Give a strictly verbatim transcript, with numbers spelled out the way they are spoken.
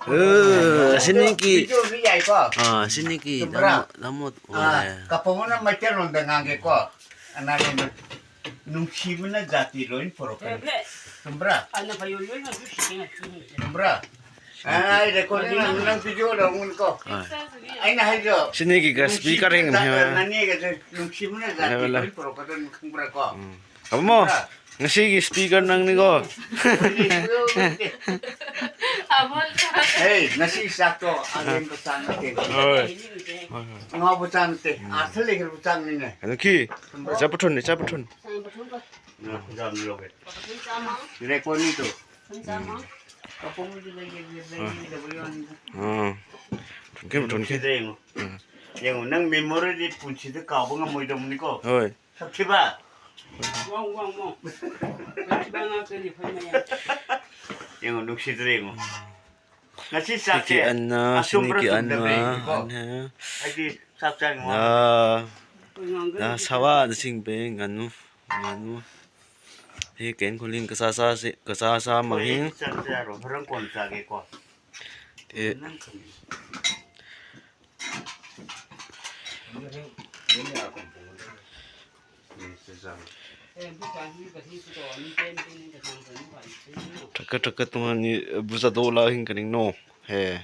Eh, sini ki. Video ni jai ko. Ah, sini ki. Tumbra. Damo, damo. Ah, eh. Kapong na macha ron dengan ke ko. Ana ron nungsi mena jati loin poro kan. Tumbra. Ana payo loin na jusi kena sini. Tumbra. Ai, recording nang, nang video lo ngun ko. Ah. Ai na hai jo. Sini ki ka speaker hing. Nungsi mena jati, nungsi mena jati loin poro kan tumbra ko. Hmm. Amo, ngasi ki speaker nang ni ko. Hey, ngasi sak to, alim pasang te. Oi. Ngau pasang te, asal lehir pasang ni ne. Ano ki? Cha pathun ni, cha pathun. Na, jam lo ke. Record ni to. Kapong ni lagi, lagi, lagi, lagi. Hmm. Thun ke, thun ke. Deng. Hmm. Yang nang memory di punsi de kau bang amoy dom ni ko. Oi. Sakhi ba? Wang, wang, wang. Sakhi ba nga kali phai maya. Yang nungsi dring. Ngasi sak ke. Sini ki anna, asum sini ki berasum anna, da bring ko. Anna. Agi sak chang mo. Na, na sawa da sing pe nganu, nganu. He ken kuling kasasa si, kasasa manghin. Sak sa ro, harang kon sa ke ko. Te. Nang kami. Thaka thaka tumani busa dola hing kaning no. He.